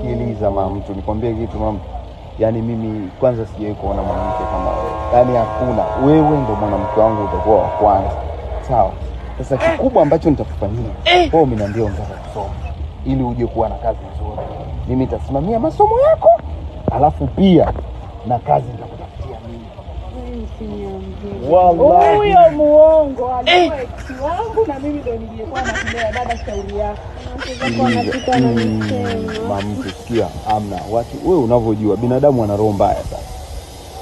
Sikiliza mama mtu, nikwambie kitu mama. Yaani mimi kwanza sijawahi kuona mwanamke kama wewe. Yaani hakuna. Wewe ndo mwanamke wangu utakuwa wa kwanza. Sawa. Sasa kikubwa ambacho nitakufanyia, wewe umeniambia unataka kusoma ili uje kuwa na kazi nzuri. Mimi nitasimamia masomo yako, alafu pia na kazi nitakutafutia mimi. Wallahi. Huyo muongo alikuwa ex wangu na mimi ndo niliyekuwa nakulea dada, shauri yako. Mamtu, sikia, amna watu, wewe unavyojua binadamu wana roho mbaya sana.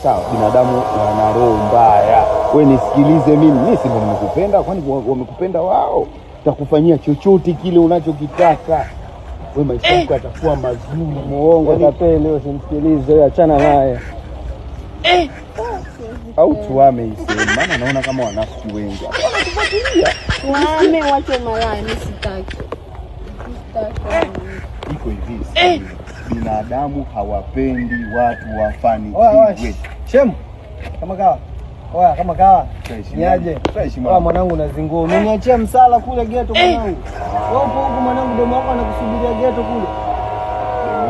Sawa, binadamu wana roho mbaya. Wewe nisikilize mimi, mimi si ndo nimekupenda? Kwani wamekupenda wao? Takufanyia chochote kile unachokitaka. Wewe maisha yako yatakuwa mazuri. Muongo Yaani, tapeli, usimsikilize wewe, achana naye. Au tuame hii sehemu, maana naona kama wanafiki wengi hapa wanatufuatilia. Wame wache malaya, mimi sitaki. Sitaki. Iko hivi, sikiliza. Binadamu hawapendi watu Oya, oya, wafanikiwe. Shemu. Kama kawa. Oya, kama kawa. Tutaishi Niaje? Tutaishi Oya mwanangu. mwanangu, nazingua. Umeniachia msala kule geto mwanangu. Wewe upo huku mwanangu, demu wako anakusubiria geto kule.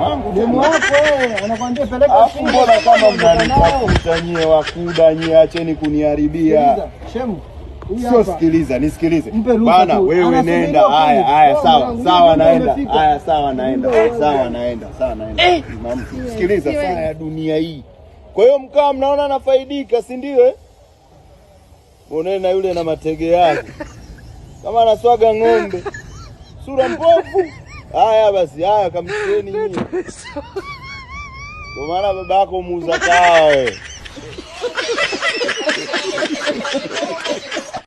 Wangu Demu wako wewe anakuambia peleka Alafu simu. mbona kama mnanitafuta nyie wakuda nyie, acheni kuniharibia. Sikiliza, Shemu. Huyu Sio, hapa. sikiliza, nisikilize Mpe ruhusa bana, tu. wewe Anasubiria nenda. kule. Haya, haya, Sawa, sawa, mwanangu, sawa, muda naenda. umefika. Haya, sawa, naenda, Muda sawa, naenda, sawa, naenda. Mama, sikiliza, saa ya dunia hii. Kwa hiyo mkawa mnaona nafaidika, si ndio? Eh, mwoneni na yule na matege yake kama anaswaga ng'ombe, sura mbovu. Haya basi, haya kamchukueni nyie. Ndio maana babako muuza kahawa wewe.